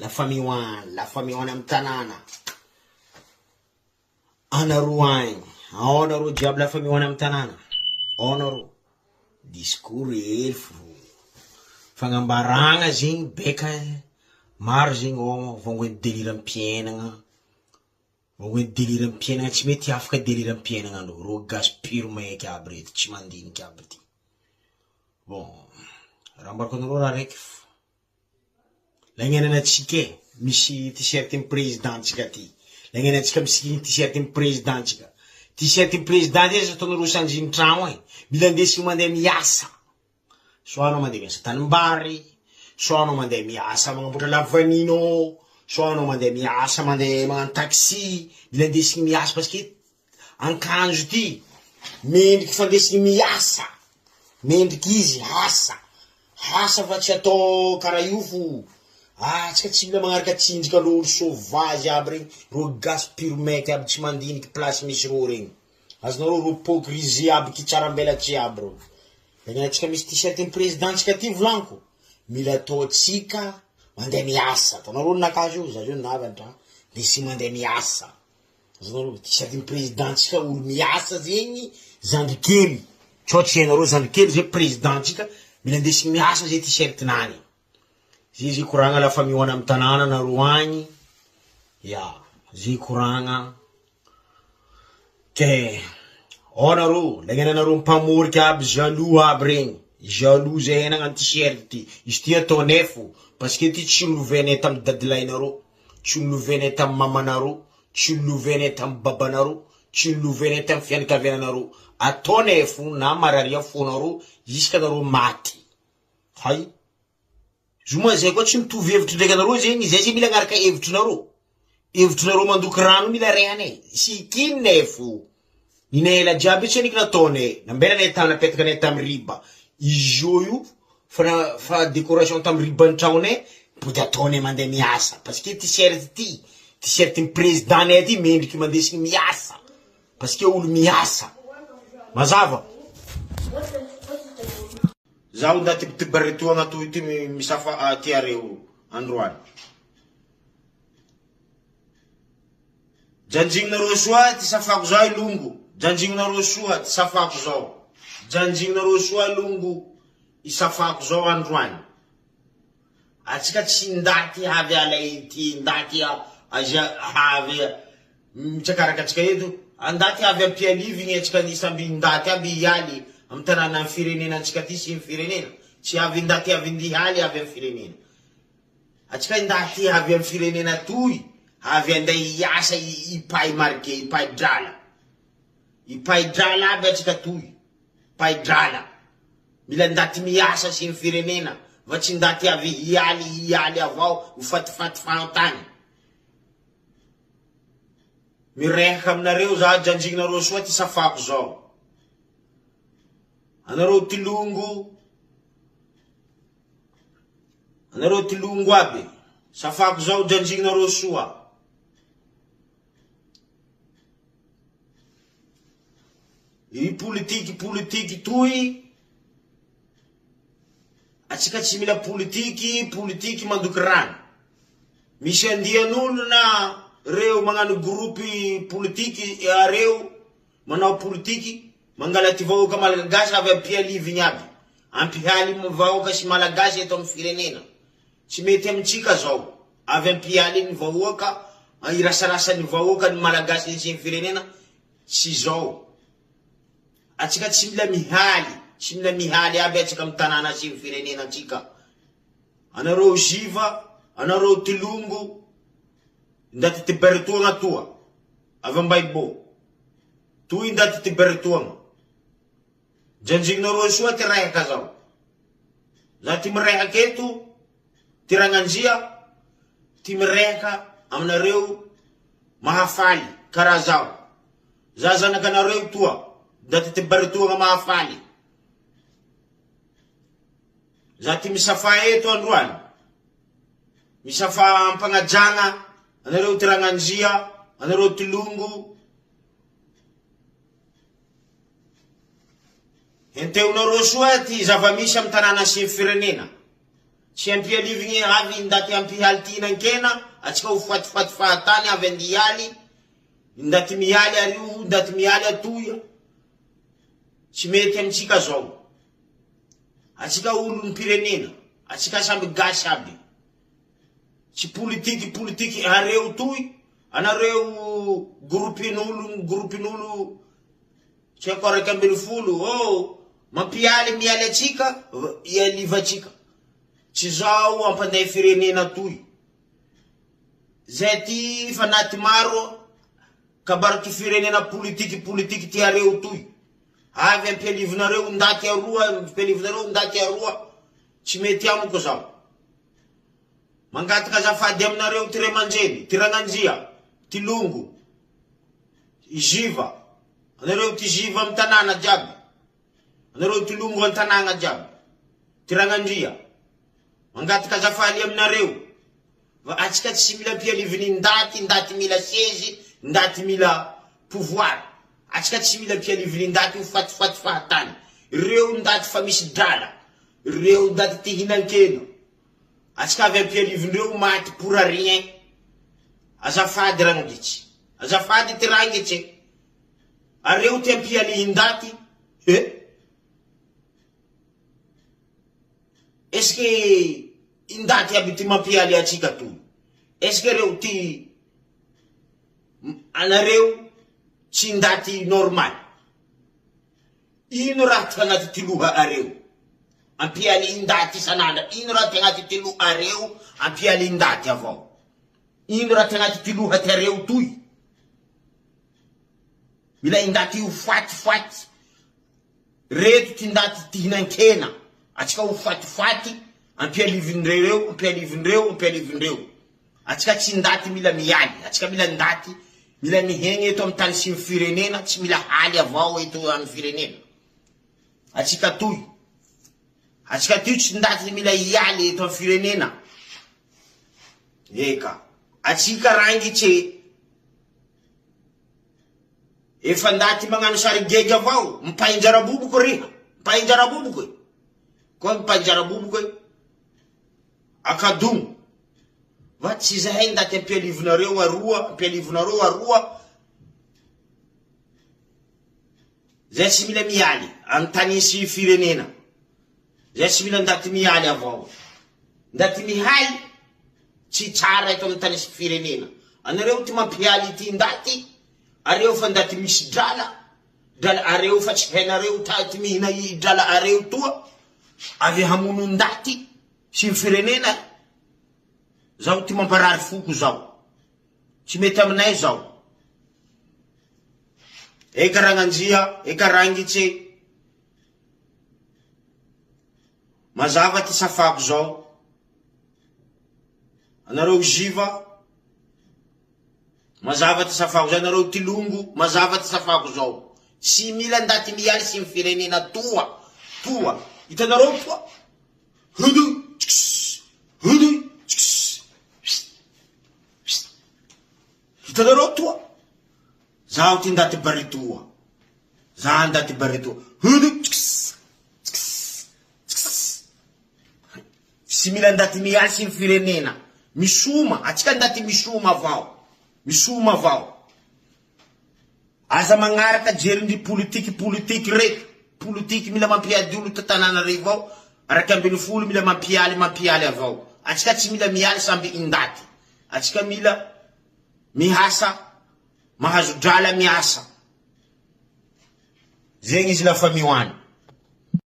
La famille hoany, la famille hoany amy tanàna. Anareo agny, ao nareo jiaby la famille hoany amy tanàna, ao nareo. Discours hely fo, fagnambaragna zegny beka maro zegny ao vangoen'ny delire am-piainagna, vangoen'ny delire am-piainagna tsy mety afaka delire am-piainagna andreo, reo gasy pure maiky aby reto tsy mandiniky aby ty. Bon, raha ambarako anareo raha raiky fo, Lagnanantsika e, misy t-shirt ny président-tsika ty, lagnanantsika misikiny t-shirt ny président-tsika, t-shirt ny président zay aza ataonareo sanjiny tragno e, mila andesigny mandeha miasa, soit anao mandeha miasa tanimbary, soit anao mandeha miasa magnamboatra lavaninao, soit anao mandeha miasa mandeha magnano taxi, mila andesigny miasa parce que ankanjo ty mendriky fandesigny miasa, mendriky izy asa. Asa fa tsy atao karaha io fo ah tsika tsy mila magnaraka tsinjaka reo olo sauvage aby regny, reo gasy pure maiky aby tsy mandiniky place misy reo regny, azonareo reo hypocrisie aby kitsarambelatsihy aby reo, de atsika misy t-shirt ny président tsika ty volagniko, mila ataotsika mandeha miasa, atanareo ninakahy zio, za zio navy antragno, de sy mandeha miasa. Azonareo, sady ny président tsika olo miasa zegny zandry kely, sao tsy hainareo zandry kely zay président tsika, mila andesigny miasa zay t-shirt nany, zay zay koragna la famille hoany amy tanàna nareo agny, ya zay koragna, ke ao nareo, lagnananareo mpamoriky aby jaloux aby regny, jaloux zay nagnano t-shirt ty, izy ty ataonay fo, parce que ty tsy nolovainay tamy dadilahinareo. Tsy nolovainay tamin'ny mamanareo, tsy nolovainay tamin'ny babanareo, tsy nolovainay tamin'ny fianakaviananareo. Ataonay fo na mararia fonareo jusqu'à nareo maty. Hay. Zoma zay koa tsy mitovy hevitry ndraiky anareo zegny, zay zay mila agnaraka hevitrinareo. Hevitrinareo mandoky rano mila rehanay. Sy kininay fo. Ninay ela jiaby io tsy aniky nataonay, nambelanay tany napetakanay tamy riba, izy io io fa fa décoration tamy riban'ny tragnonay mipody ataonay mandeha miasa parce que t-shirt ty, t-shirt ny président nay ty mendriky mandesigny miasa parce que olo miasa, mazava. Zaho ndaty mitibaritoagna toy ty misafa aty areo androany. Janjignonareo soa ty safako zao longo, janjignonareo soa ty safako zao, janjignonareo soa longo i safako zao androany. Atsika tsy ndaty avy alay ty ndaty azia avy mitsakaraka atsika eto, ndaty avy ampialivigny atsika ny samby ndaty aby hialy amy tanàna amy firenena antsika ty sy ny firenena, tsy avy ndaty avy ndihaly avy amy firenena. Atsika ndaty avy am firenena toy avy andeha hiasa hipay marge hipay drala hipay drala aby atsika toy pay drala mila ndaty miasa sy ny firenena va tsy ndaty avy hialy hialy avao ho fatifaty fahantany mirehaka aminareo za janjignareo soa ty safako zao anareo tilongo Anareo ty longo aby, safako zao janjignareo soa. I politiky politiky toy, atsika tsy mila politiky, politiky mandoky rano. Misy andian'olona reo magnano groupe politiky areo manao politiky Mangala ty vahoaka malagasy avy ampialivigny aby, ampihaly vahoaka sy malagasy eto am firenena, tsy mety amintsika zao, avy ampihaly ny vahoaka, irasarasa ny vahoaka ny malagasy sy ny firenena, tsy zao, atsika tsy mila mihaly, tsy mila mihaly aby atsika am tanàna sy ny firenena antsika, anareo ziva, anareo tilongo, ndaty tibertoagna toa, avy ambaibo. Toy ndaty ty bertoagna. Janjignareo soa ty rehaka zao. Za ty mirehaka eto, ty Ragnandria ty mirehaka aminareo mahafaly karaha zaho. Za zanakanareo toa, ndaty ty bertoagna mahafaly. Za ty misafa eto androany. Misafa ampagnajagna anareo ty Ragnandria, anareo ty longo. Henteonareo soa ty zava-misy amy tanàna sy ny firenena. Tsy ampialivigny avy ndaty ampihaly ty hihinan-kena, atsika ho fatifaty fahatany avy andihialy, ndaty mihaly ario, ndaty mihaly atoy, tsy mety amitsika zao. Atsika olom-pirenena, atsika samby gasy aby. Tsy politiky politiky areo toy, anareo groupe-n'olo groupe-n'olo tsy haiko 11 oh, mampialy mialy atsika, ialivatsika. Tsy zao ampandeha firenena toy. Zay ty fa naty maro kabary ty firenena politiky politiky ty areo toy. Avy ampialivinareo ndaty aroa, ampialivinareo ndaty aroa, tsy mety amiko zao. Mangataka azafady aminareo ty ray aman-dreny, ty ragnandria, ty longo, i Ziva, anareo ty Ziva amy tanàna jiaby, anareo ty longo an-tanàgna jiaby, ty ragnandria. Mangataka azafady aminareo, fa atsika tsy mila ampialiviny ndaty, ndaty mila sezy, ndaty mila pouvoir. Atsika tsy mila ampialiviny ndaty ho fatifaty fahatany. Reo ndaty fa misy drala, reo ndaty te hinan-kena. Atsika avy ampialivindreo maty pour rien. Azafady rangitsy. Azafady ty rangitsy e. Areo ty ampialihindaty he. Est ce que indaty aby ty mampialy atsika toy? Est ce que reo ty anareo tsy ndaty normal? Ino raha ty agnaty ty loha areo? Ampialy ndaty isan'andro. Ino raha ty agnaty ty loha areo? Ampialy ndaty avao. Ino raha ty agnaty ty loha ty areo toy? Mila ndaty ho fatifaty. Reto ty ndaty ty hinan-kena. Atsika ho fatifaty ampialivindreo, ampialivindreo, ampialivindreo. Atsika tsy ndaty mila mialy. Atsika mila ndaty mila mihegny eto amy tany sy ny firenena, tsy mila haly avao eto amy firenena. Atsika toy. Atsika toy tsy ndaty mila hialy eto amy firenena. Eka. Atsika rangitse. Efa ndaty magnano sary gegy avao, mipainjaraboboko riha, mipainjaraboboko e. Koa mipainjaraboboko e. Akadogno. Va tsy zahay ndaty ampialivonareo aroa, ampialivonareo aroa. Zay tsy mila mialy, antany sy firenena. Zay tsy mila ndaty mialy avao. Ndaty mihay tsy tsara eto amin'ny tany sy firenena. Anareo ty mampialy ty ndaty, areo fa ndaty misy drala, drala areo fa tsy hainareo taty mihina i drala areo toa, avy hamono ndaty sy ny firenena, zaho ty mamparary foko zao. Tsy mety aminay zao. Eka ragnandria, eka rangitse. Mazava ty safako zao. Anareo ziva, mazava ty safako zao. Anareo tilongo, mazava ty safako zao. Tsy mila ndaty mialy sy ny firenena toa, toa. Hitanareo toa? Hudu, tss, hudu, tss, tss. Hitanareo toa? Zaho ty ndaty baritoa. Za ndaty baritoa. Hudu, tss, tss, tss. Tsy mila ndaty mialy sy ny firenena. Misoma, atsika ndaty misoma avao. Misoma avao. Aza magnaraka jerindry politiky politiky reto. Politiky mila mampiady olo tanàna revo ao. 11 mila mampialy mampialy avao. Atsika tsy mila mialy samby indaty. Atsika mila mihasa mahazo drala miasa. Zegny izy lafa mioany.